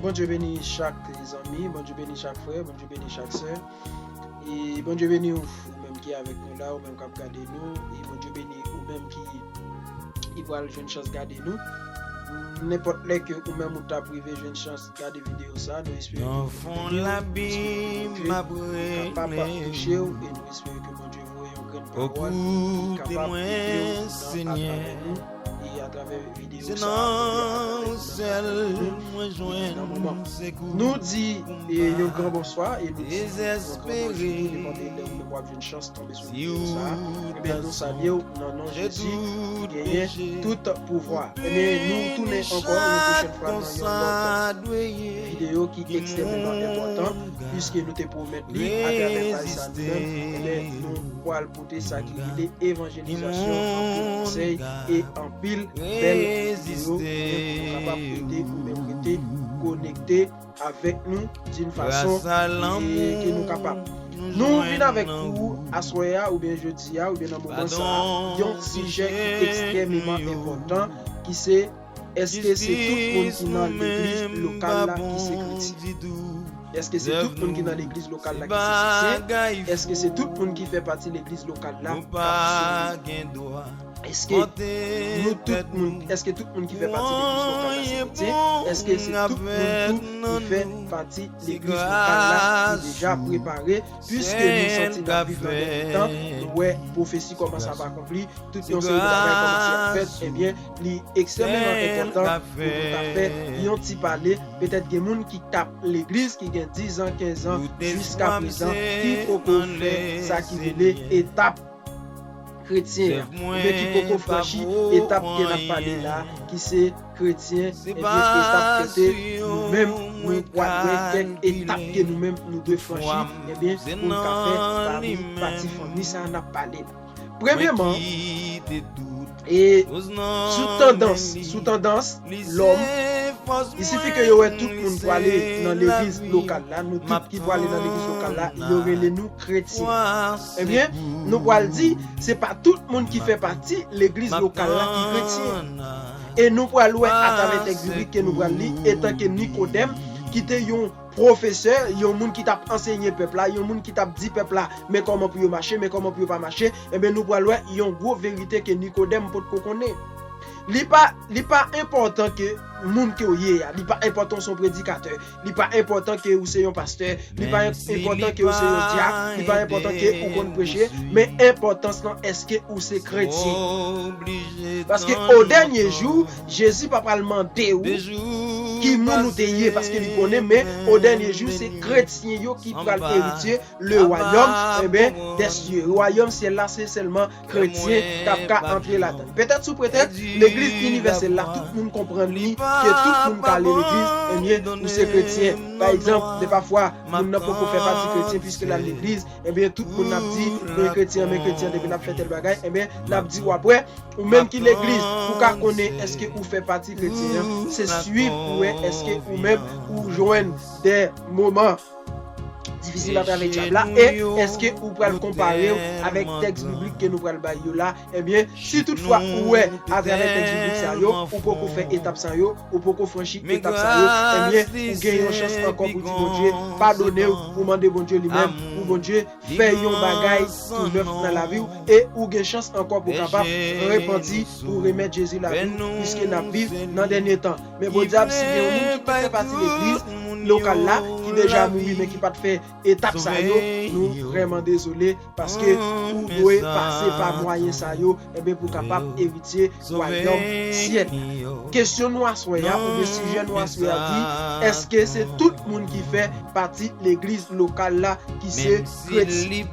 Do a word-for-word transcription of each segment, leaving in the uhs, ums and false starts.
Bondye beni chak zanmi, Bondye beni chak frè, Bondye beni chak sè. E Bondye beni ou, ou menm ki avèk nou la, ou menm k ap gade nou, e Bondye beni ou menm ki, ki pral jwenn chans gade nou. Nenpòt lè ke ou menm ou t ap rive jwenn chans gade videyo sa, nou espere ke nou kapab touche w e nou espere ke Bondye voye yon grenn pawòl ki kapab ede w nan atravè nou e atravè videyo sa, nan moman. Nou di e yon gran bonswa e nou di yon gran bonjou, depann de lè ou menm w ap jwenn chans tonbe sou videyo sa. Ebyen, nou salye w nan non Jezi ki genyen tout pouvwa. Ebyen, nou tounen ankò yon pwochèn fwa nan yon lòt videyo ki ekstrèmeman enpòtan, piske nou te pwomèt li atravè paj sa nou menm. Ebyen, nou pral pote sa ki rele evanjelizasyon, anpil konsèy e anpil bèl videyo pou nou kapab ede ou menm rete konekte avèk nou d'une façon ke nou kapab. Nou vin avèk pou aswè a, oubyen jodi a, oubyen nan moman sa a, yon sijè ki ekstrèmeman enpòtan, ki se, èske se tout moun ki nan legliz lokal la ki se kretyen? Èske se tout moun ki nan legliz lokal la ki se kretyen? Èske se tout moun ki fè pati legliz lokal la k ap swiv? Èske nou tout moun, èske tout moun ki fè pati legliz lokal la se kretyen? Èske se tout moun tou ki fè pati legliz lokal la ki deja prepare? Piske nou santi n ap viv nan dènye tan, nou wè pwofesi kòmanse ap akonpli, tout yon seri de bagay kòmanse ap fèt, ebyen, li ekstrèmeman enpòtan pou nou ta fè yon ti pale. Petèt gen moun ki t ap legliz, ki gen diz an, kenz an, jiska prezan, ki poko fè sa ki rele etap kretyen an, oubyen ki poko franchi etap ke n ap pale la, ki se kretyen, ebyen, etap kote nou menm, nou pral wè kèk etap ke nou menm nou dwe franchi, ebyen, pou n ka fè pami pati fanmi sa a n ap pale la. Premyèman, e sou tandans, sou tandans lòm, il sifi ke yo wè tout moun pwale nan legliz lokal la, nou tout ki pwale nan legliz lokal la, yo rele nou kretyen. Ebyen, nou pral di, se pa tout moun ki fè pati legliz lokal la ki kretyen. E nou pral wè atravè tèks biblik ke nou pral li, etanke Nikodèm, ki te yon pwofesè, yon moun ki t ap ansenye pèp la, yon moun ki t ap di pèp la, men kòman pou yo mache, men kòman pou yo pa mache, ebyen, nou pral wè yon gwo verite ke Nikodèm potko konnen. Li pa, li pa enpòtan ke moun ke w ye a, li pa enpòtan w se yon predikatè, li pa enpòtan ke ou se yon pastè, li pa enpòtan ke ou se yon dyak, li pa enpòtan ke ou konn preche, men enpòtans lan, èske ou se kretyen? Paske o dènye jou, Jezi pa pral mande w ki moun ou te ye, paske li konnen, men o dènye jou, se kretyen yo ki pral eritye le royaume, ebyen, des cieux. Wayòm syèl la, se sèlman kretyen k ap ka antre ladan l. Petèt sou pretèks legliz inivèsèl la, tout moun konprann li, ke tout moun ka ale legliz, ebyen, ou se kretyen. Pa egzanp, depafwa, moun nan poko fè pati kretyen, piske l al legliz, ebyen, tout moun ap di, men kretyen, men kretyen, depi l ap fè tèl bagay, ebyen, l ap di w ap wè, ou menm ki legliz, pou ka konnen èske ou fè pati kretyen an, se swiv pou wè èske ou menm ou jwenn de moman difisil atravè dyab la, e èske ou pral konpare w avèk tèks biblik ke nou pral bay yo la? Ebyen, si toutfwa ou wè atravè tèks biblik sa yo, ou poko fè etap sa yo, ou poko franchi etap sa yo, ebyen, ou gen yon chans ankò pou di Bondye padone w, pou mande Bondye li menm, pou Bondye fè yon bagay tou nèf nan lavi w, e ou gen chans ankò pou kapab repanti, pou remèt Jezi lavi w, piske n ap viv nan dènye tan. Men Bondye ap si gen yon moun ki te fè pati legliz lokal la, ki deja mouri, men ki pa t fè etap sa yo, nou vrèman dezole, paske ou dwe pase pa mwayen sa yo, ebyen, pou kapab eritye wayòm syèl. Kesyon nou aswè a, oubyen sijè nou aswè a di, èske se tout moun ki fè pati legliz lokal la ki se kretyen?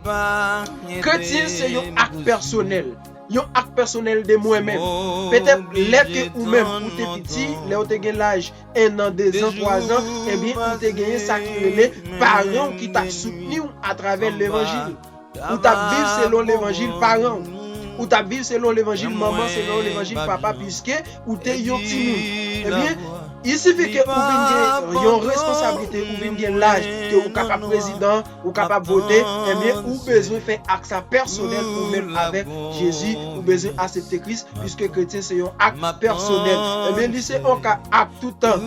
Kretyen se yon ak pèsonèl. Yon ak pèsonèl de mwen menm. Petèt lè ke ou menm ou te piti, lè ou te gen laj en an, de zan, twa zan, ebyen, ou te genyen sa ki rele paran w ki t ap soutni w atravè levanjil. Ou t ap viv selon levanjil paran w. Ou t ap viv selon levanjil manman, selon levanjil papa, piske ou te yon timoun. Ebyen, Il sifi ke ou vin gen yon responsablite, ou vin gen laj, ke ou kapab prezidan, ou kapab vote, ebyen, ou bezwen fè ak sa pèsonèl ou menm avèk Jezi, ou bezwen aksepte Kris, piske kretyen se yon ak pèsonèl. Ebyen, li se yon ka ak tout tan.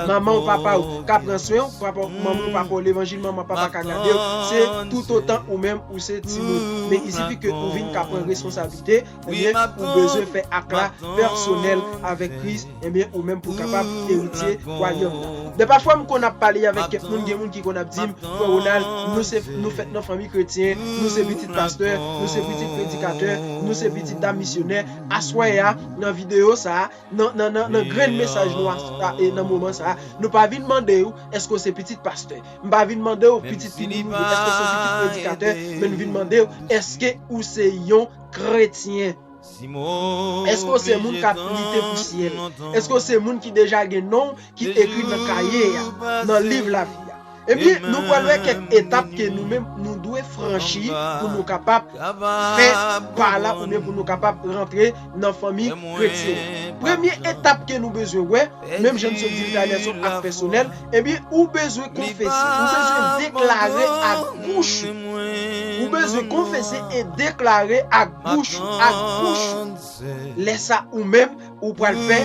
Manman ou papa ou ka pran swen ou, papa, manman ou papa ou levanjil, manman papa ka gade w, se tout otan ou menm ou se timoun. Men il sifi ke ou vin ka pran responsablite, ebyen, ou bezwen fè ak la pèsonèl avèk Kris, ebyen, ou menm pou kapab eritye wayòm nan. De pafwa, m konn ap pale avèk kèk moun, gen moun ki konn ap di m, "Frè Ronald, nou se, nou fèt nan fanmi kretyen, nou se pitit pastè, nou se pitit predikatè, nou se pitit dam misyonè." Aswè a, nan videyo sa a, nan, nan, nan, nan grenn mesaj nou a, a, e nan moman sa a, nou pa vin mande w, èske w se pitit pastè? M pa vin mande w, pitit ki nou ye, èske w se pitit predikatè? Men n vin mande w, èske ou se yon kretyen? Èske w se moun k ap lite pou syèl? Èske w se moun ki deja gen non w ki ekri nan kaye a, nan liv lavi a? Ebyen, nou pral wè kèk etap ke nou menm nou dwe franchi pou nou kapab fè pa la oubyen pou nou kapab rantre nan fanmi kretyen. Premye etap ke nou bezwen wè, menm jan n sot di l talè, se yon ak pèsonèl, ebyen, ou bezwen konfese, ou bezwen deklare ak bouch ou. Ou bezwen konfese e deklare ak bouch ou, ak bouch ou. Lè sa ou menm, ou pral fè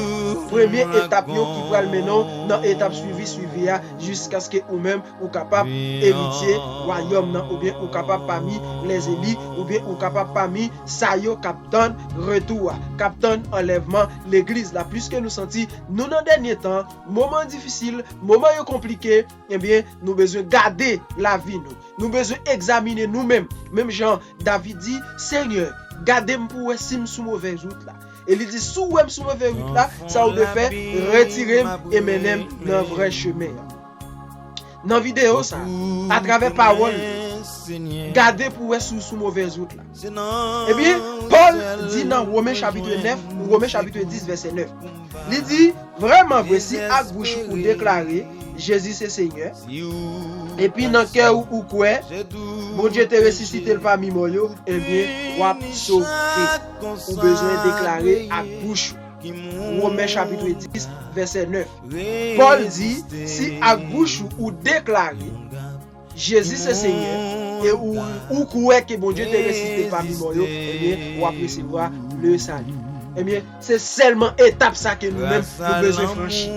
premye etap yo ki pral mennen w nan etap swivi, swivi a, jiskaske ou menm ou kapab eritye wayòm nan, oubyen ou kapab pami lèzeli, oubyen ou kapab pami sa yo k ap tann retou a, k ap tann anlèvman legliz la. Piske nou santi nou nan dènye tan, moman difisil, moman yo konplike, ebyen, nou bezwen gade lavi nou. Nou bezwen egzamine nou menm. Menm jan David di, "Senyè, gade m pou wè si m sou movèz wout la." E li di, "Si w wè m sou movèz wout la, sa w dwe fè, retire m e mennen m nan vrè chemen an." Nan videyo sa, atravè pawòl, gade pou wè si w sou movèz wout la. Ebyen, Pòl di nan Women chapit nèf, Women chapit dis, vèsè nèf, li di, "Vrèman vre, si ak bouch ou deklare Jezi se Senyè, epi nan kè ou ou kwè Bondye te resisite l pami mò yo, ebyen, w ap sove." Ou bezwen deklare ak bouch ou. Women chapit dis, vèsè nèf. Pòl di, si ak bouch ou ou deklare Jezi se Senyè, e ou, ou kwè ke Bondye te resisite pami mò yo, ebyen, w ap resevwa le sali. Ebyen, se sèlman etap sa ke nou menm nou bezwen franchi.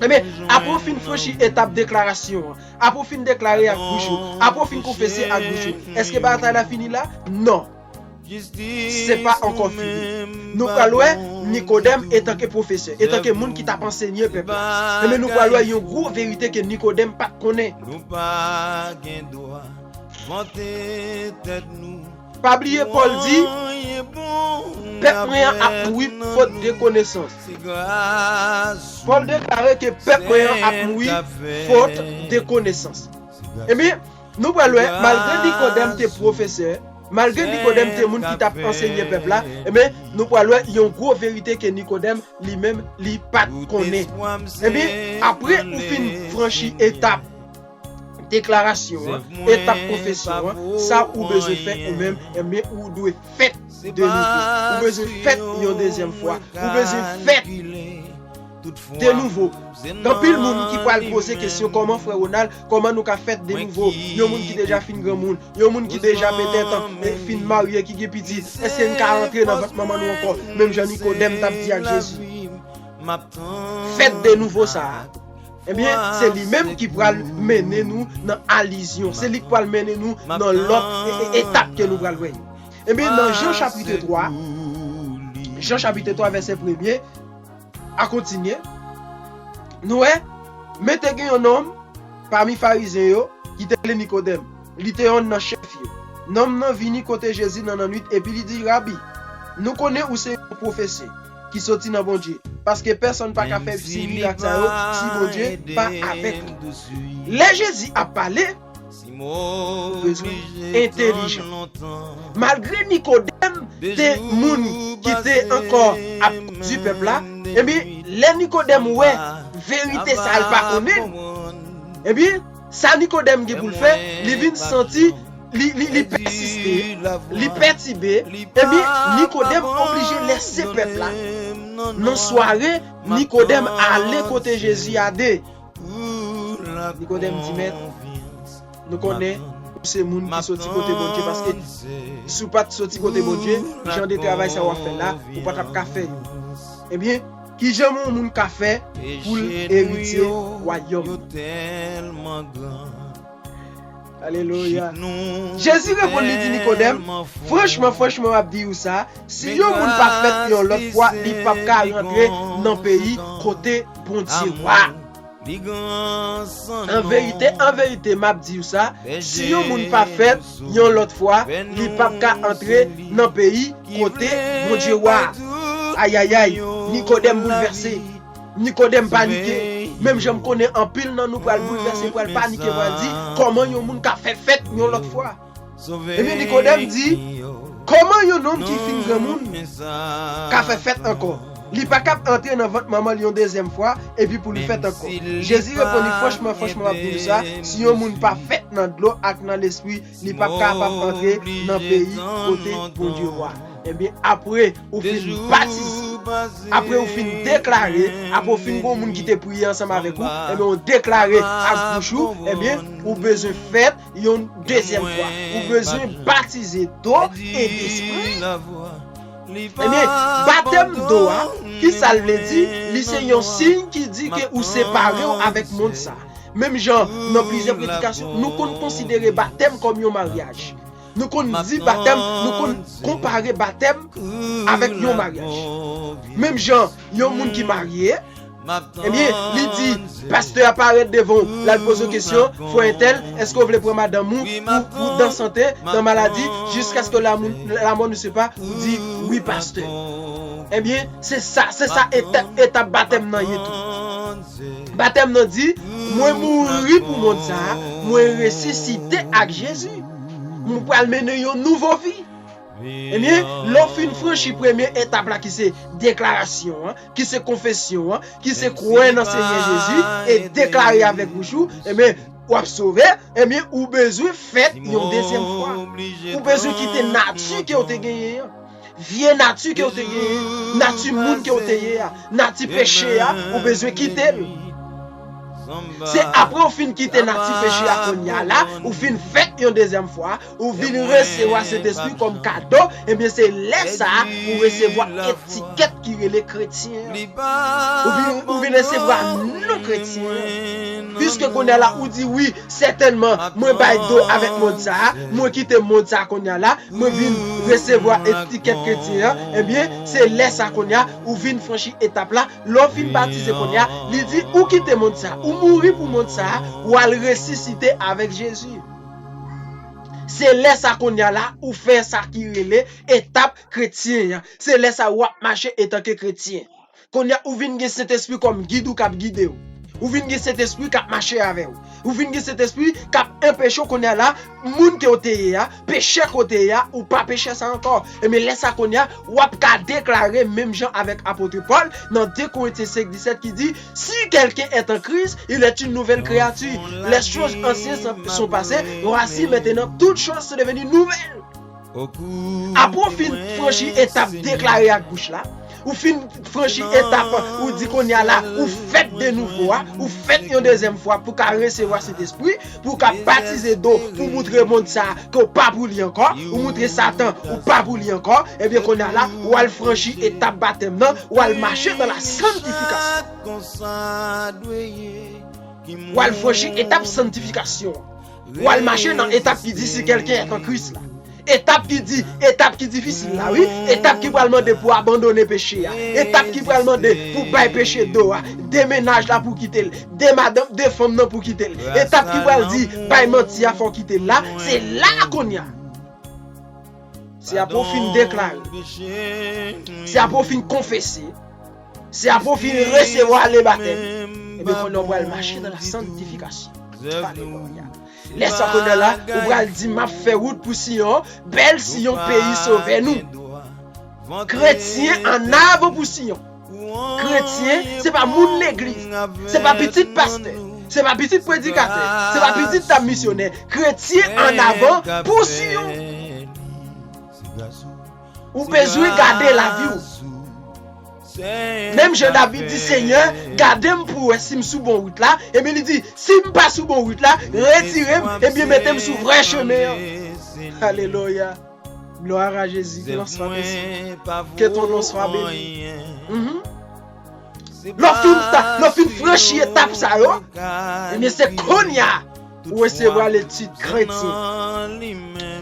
Ebyen, apre w fin franchi etap deklarasyon an, apre w fin deklare ak bouch ou, apre w fin konfese ak bouch ou, èske batay la fini la? Non. Se pa ankò fini. Nou pral wè Nikodèm etanke pwofesè, etanke moun ki t ap ansenye pèp la. Ebyen, nou pral wè yon gwo verite ke Nikodèm pa t konnen. Nou pa gen dwa vante tèt nou. Pa bliye Pòl di, "Pèp mwen an ap mouri fot de konesans." Pòl deklare ke pèp mwen an ap mouri fot de konesans. Ebyen, nou pral wè, malgre Nikodèm te pwofesè, malgre Nikodèm te moun ki t ap ansenye pèp la, ebyen, nou pral wè yon gwo verite ke Nikodèm, li menm, li pa t konnen. Ebyen, apre ou fin franchi etap deklarasyon an, etap konfesyon an, sa ou bezwen fè ou menm, ebyen, ou dwe fèt de nouvo. Ou bezwen fèt yon dezyèm fwa. Ou bezwen fèt de nouvo. Gen anpil moun ki pral poze kesyon, "Kòman, Frè Ronald, kòman nou ka fèt de nouvo? Yon moun ki deja fin granmoun, yon moun ki deja petèt, e, fin marye, ki gen pitit, èske n ka rantre nan vant manman nou ankò?" Menm jan Nikodèm t ap di ak Jezi. Fèt de nouvo sa a, ebyen, se li menm ki pral mennen nou nan alizyon. Se li ki pral mennen nou nan lòt e, e, etap ke nou pral wè yo. Ebyen, nan Jan chapit twa, Jan chapit twa, vèsè premye, a kontinye, nou wè, men te gen yon nonm pami Farizyen yo ki te rele Nikodèm. Li te yonn nan chèf yo. Nonm nan vini kote Jezi nan lannwit epi li di, "Rabi, nou konnen ou se yon pwofesè ki soti nan Bondye, paske pèsonn pa ka fè siy mirak sa yo si Bondye pa avèk li." Lè Jezi ap pale, ou bezwen entèlijan. Malgre Nikodèm te moun ki te ankò ap di pèp la, ebyen, lè Nikodèm wè verite sa l pa konnen, ebyen, sa Nikodèm gen pou l fè, li vin santi li, li, li pèsiste, li pètibe, ebyen, Nikodèm oblije lèse pèp la. nan sware, Nikodèm ale kote Jezi a de. Nikodèm di, Mèt, nou konnen ou se moun ki soti kote Bondye, paske si w pa t soti kote Bondye, jan de travay sa w ap fè la, ou pa t ap ka fè yo. Ebyen, ki jan yon moun ka fè pou l eritye wayòm? Alelouya. Jezi reponn, li di Nikodèm, franchman, franchman, m ap di w sa, si yon moun pa fèt yon lòt fwa, li p ap ka rantre nan peyi kote Bondye wa. An verite, an verite, m ap di w sa, si yon moun pa fèt yon lòt fwa, li p ap ka antre nan peyi kote Bondye wa. Ayayay, Nikodèm boulvèse. Nikodèm panike. Menm jan m konnen anpil nan nou pral boulvèse, pral panike, pral di, kòman yon moun ka fè fèt yon lòt fwa? Ebyen, Nikodèm di, kòman yon nonm ki fin granmoun ka fè fèt ankò? Li pa kab antre nan vant manman l yon dezyèm fwa, epi pou li fèt ankò. Jezi reponn li, franchman, franchman, m ap di nou sa, si yon moun pa fèt nan dlo ak nan Lespri, li p ap kapab antre nan peyi kote Bondye wa. Ebyen, apre ou fin batize, apre ou fin deklare, apre ou fin gon moun ki te priye ansanm avèk ou, ebyen, ou deklare ak bouch ou, ebyen, ou bezwen fèt yon dezyèm fwa. Ou bezwen batize do e Lespri. Ebyen, batèm do a, ki sa l vle di? Li se yon siy ki di ke ou separe w avèk mond sa. Menm jan nan plizyè predikasyon, nou konn konsidere batèm kòm yon maryaj. Nou konn di batèm, nou konn konpare batèm avèk yon maryaj. Menm jan yon moun ki marye, ebyen, li di, pastè a parèt devan w, l al poze w kesyon, frè entèl, èske w vle pran madanm ou pou, pou dan sante, dan maladi, jiskaske lamò nou separe, ou di, wi, pastè. Ebyen, se sa, se sa etap, etap batèm nan ye tou. Batèm nan di, mwen mouri pou mond sa a, mwen resisite ak Jezi. Mwen pral mennen yon nouvo vi. Ebyen, lè w fin franchi premye etap la ki se deklarasyon an, ki se konfesyon an, ki se kwè nan Senyè Jezi e deklare avèk bouch ou, ebyen, w ap sove, ebyen, ou bezwen fèt yon dezyèm fwa. Ou bezwen kite nati ke w te genyen an. Vye nati ke w te genyen, nati moun ke w te ye a, nati peche a, ou bezwen kite l. Se apre w fin kite nati peche a kounye a la, ou fin fèt yon dezyèm fwa, ou vin resevwa Sentespri kòm kado, ebyen se lè sa a ou resevwa etikèt ki rele kretyen an. Ou vin, ou vin resevwa non kretyen an. Piske kounye a la ou di wi, sètènman, mwen bay do avèk mond sa a, mwen kite mond sa a kounye a la, mwen vin resevwa etikèt kretyen an, ebyen, se lè sa kounye a, ou vin franchi etap la, lè w fin batize kounye a, li di, ou kite mond sa, ou mouri pou mond sa, w al resisite avèk Jezi. Se lè sa kounye a la, ou fè sa ki rele etap kretyen an. Se lè sa w ap mache etanke kretyen. Kounye a, ou vin gen Sentespri kòm gid ou k ap gide w. Ou vin gen Sentespri k ap mache avè w. Ou vin gen Sentespri k ap anpeche w kounye a la, moun ke w te ye a, pechè ke w te ye a, ou pa pechè sa ankò. Ebyen, lè sa kounye a, w ap ka deklare menm jan avèk apot Pòl nan de Korentyen senk disèt ki di, si quelqu'un est en Christ, il est une nouvelle créature. Les choses anciennes sont, sont passées, voici maintenant toutes choses sont devenues nouvelles. Apre w fin franchi etap deklare ak bouch la, ou fin franchi etap ou di kounye a la, ou fèt de nouvo a, ou fèt yon dezyèm fwa pou ka resevwa Sentespri, pou ka batize do, pou moutre mond sa ke w pa pou li ankò, ou moutre Satan ou pa pou li ankò, ebyen kounye a la, w al franchi etap batèm nan, w al mache nan la santifikasyon. W al franchi etap santifikasyon. W al mache nan etap ki di si quelqu'un est en Christ la. Etap ki di, etap ki difisil la, wi. Etap ki pral mande pou abandone peche a. Etap ki pral mande pou bay peche do a. De mennaj la pou kite l. De madanm, de fanm nan pou kite l. Etap ki pral di, bay manti a fò w kite l la. Se la kounye a. Se apre w fin deklare. Se apre w fin konfese. Se apre w fin resevwa le batèm. Ebyen, kounye a w pral mache nan la santifikasyon. Alelouya. Lè sa kounye a la, ou pral di, m ap fè wout pou Siyon, bèl Siyon, peyi sovè nou. Kretyen an avan pou Siyon. Kretyen, se pa moun legliz. Se pa pitit pastè. Se pa pitit predikatè. Se pa pitit tab misyonè. Kretyen an avan pou Siyon. Ou bezwen gade lavi w. Menm jan David di, Senyè, gade m pou wè si m sou bon wout la. Ebyen, li di, si m pa sou bon wout la, retire m, ebyen, mete m sou vrè chemen an. Alelouya. Gloire à Jésus, que l'on soit béni. Que ton nom soit béni. Mhm. Lè w fin ta, lè w fin franchi etap sa yo, ebyen, se kounye a ou resevwa letit kretyen.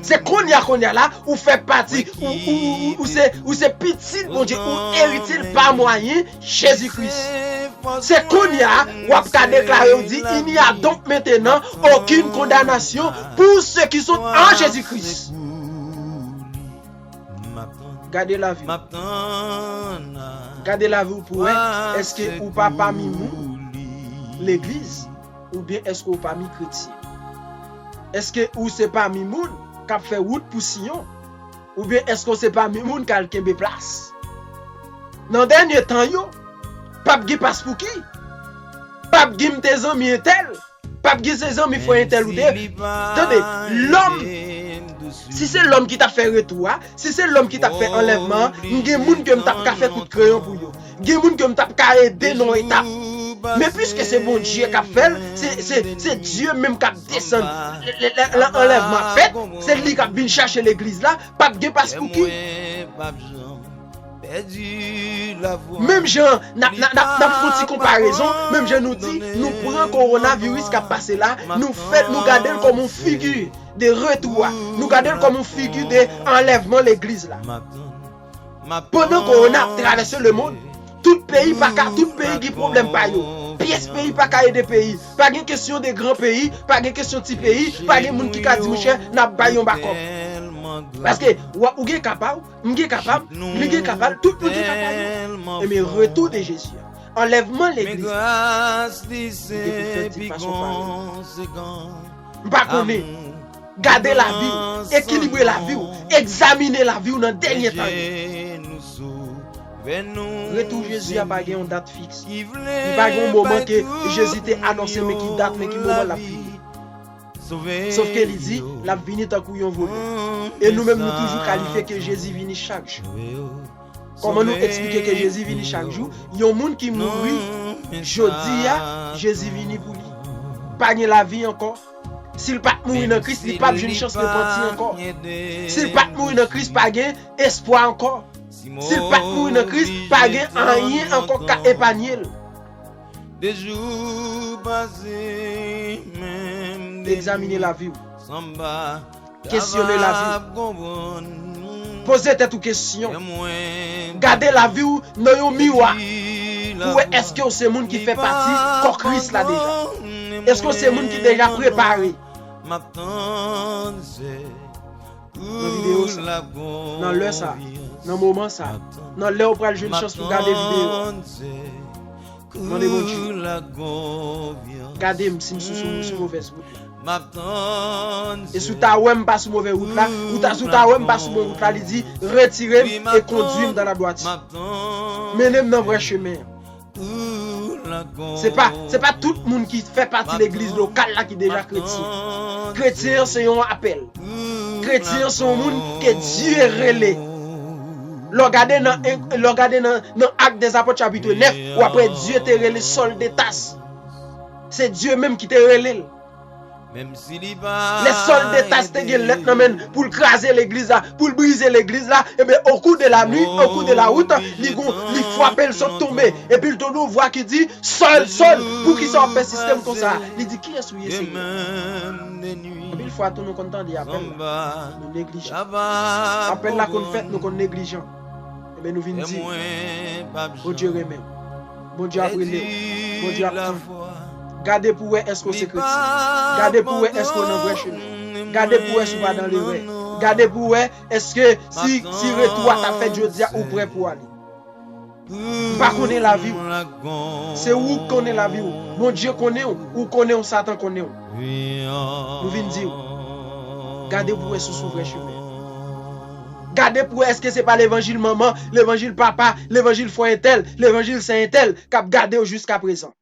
Se kounye a, kounye a la, ou fè pati, ou, ou, ou, ou se, ou se pitit Bondye, ou eritye l pa mwayen Jezi Kris. Se kounye a, w ap ka deklare, ou di, il n'y a donc maintenant aucune condamnation pour ceux qui sont en Jésus-Christ. Gade lavi w. Gade lavi w pou wè, èske ou pa pami moun legliz, oubyen èske ou pami kretyen? Èske ou se pami moun k ap fè wout pou Siyon, oubyen èske ou se pami moun k al kenbe plas? Nan dènye tan yo, p ap gen paspouki, p ap gen m te zanmi entèl, p ap gen se zanmi frè entèl ou te ye. Tande, lòm, si se lòm ki t ap fè retou a, si se lòm ki t ap fè anlèvman an, m gen moun ke m t ap ka fè kout kreyon pou yo. Gen moun ke m t ap ka ede nan yon etap. Men piske se Bondye k ap fè l, se, se, se Dye menm k ap desann. Lè, lè, lè, lè anlèvman ap fèt, se li k ap vin chache legliz la, p ap gen paspouki. Menm jan, n ap, n ap, n ap, n ap fè yon ti konparezon, menm jan nou di, nou pran kowonaviris k ap pase la, nou fè, nou gade l kòm yon figi de retou a. Nou gade l kòm yon figi de anlèvman legliz la. Pandan kowona ap travèse lemonn, tout peyi pa ka, tout peyi gen pwoblèm pa yo. Pyès peyi pa ka ede peyi. Pa gen kesyon de gran peyi, pa gen kesyon ti peyi, pa gen moun ki ka di, monchè, n ap bay yon bakòp. Paske, w ap, ou gen ka pa w, m gen ka pa m, li gen ka pa l, tout moun gen ka pa yo. Ebyen, retou de Jezi a, anlèvman legliz la, li gen pou fèt de fason parèy. M pa konnen. Gade lavi w, ekilibre lavi w, egzamine lavi w nan dènye tan yo. Retou Jezi a pa gen yon dat fiks. Li pa gen yon moman ke Jezi te anonse, men ki dat, men ki moman l ap vini. Sòf ke li di, l ap vini tankou yon vòlè. E nou menm, nou toujou kalifye ke Jezi vini chak jou. Kòman nou eksplike ke Jezi vini chak jou? Yon moun ki mouri jodi a, Jezi vini pou li. Pa gen lavi ankò. Si l pa t mouri nan Kris, li p ap jwenn chans repanti ankò. Si l pa t mouri nan Kris, pa gen espwa ankò. Si l pa t mouri nan Kris, pa gen anyen ankò k ka epanye l. Egzamine lavi w. Kesyone lavi w. Poze tèt ou kesyon. Gade lavi w nan yon miwa pou wè èske w se moun ki fè pati kò Kris la deja. Èske w se moun ki deja prepare? Nan videyo sa, nan lè sa, nan moman sa, nan lè w pral jwenn chans pou gade videyo a, mande Bondye, gade m si m sou, sou, sou movèz wout la. E si w ta wè m pa sou move wout la, ou ta, si w ta wè m pa sou bon wout la, li di, retire m e kondwi m dans la droiture. Mennen m nan vrè chemen an. Se pa, se pa tout moun ki fè pati legliz lokal la ki deja kretyen. Kretyen an se yon apèl. Kretyen an se yon moun ke Dye rele. Lè w gade nan, lè w gade nan, nan Actes des Apôtres chapit nèf, w ap wè Dye te rele Sòl de Tas. Se Dye menm ki te rele l. Lè Sòl de Tas te gen lèt nan men l pou l kraze legliz la, pou l brize legliz la, ebyen, au cours de la nuit, au cours de la route, li gon, li frape l sot tonbe. Epi l tande yon vwa ki di, Sòl, Sòl, poukisa w ap pèsiste m konsa? Li di, kiyès ou ye, Senyè? Anpil fwa tou, nou konn tande apèl la, nou neglijan. Apèl la konn fèt, nou konn neglijan. Ebyen, nou vin di, Bondye renmen w. Bondye ap rele w. Bondye ap tann ou. Gade pou w wè èske w se kretyen. Gade pou w wè èske w nan vrè chemen. Gade pou w wè si w pa nan lerè. Gade pou w wè èske si, si retou a ta fèt jodi a, ou prè pou ale. M pa konnen lavi w. Se ou k konnen lavi w. Bondye konnen w. Ou konnen w, Satan konnen w. Nou vin di w, gade pou w wè si w sou vrè chemen. Gade pou w wè èske se pa levanjil manman, levanjil papa, levanjil frè entèl, levanjil sè entèl k ap gade w jiskaprezan.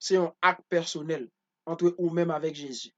Se yon ak pèsonèl antre ou menm avèk Jezi.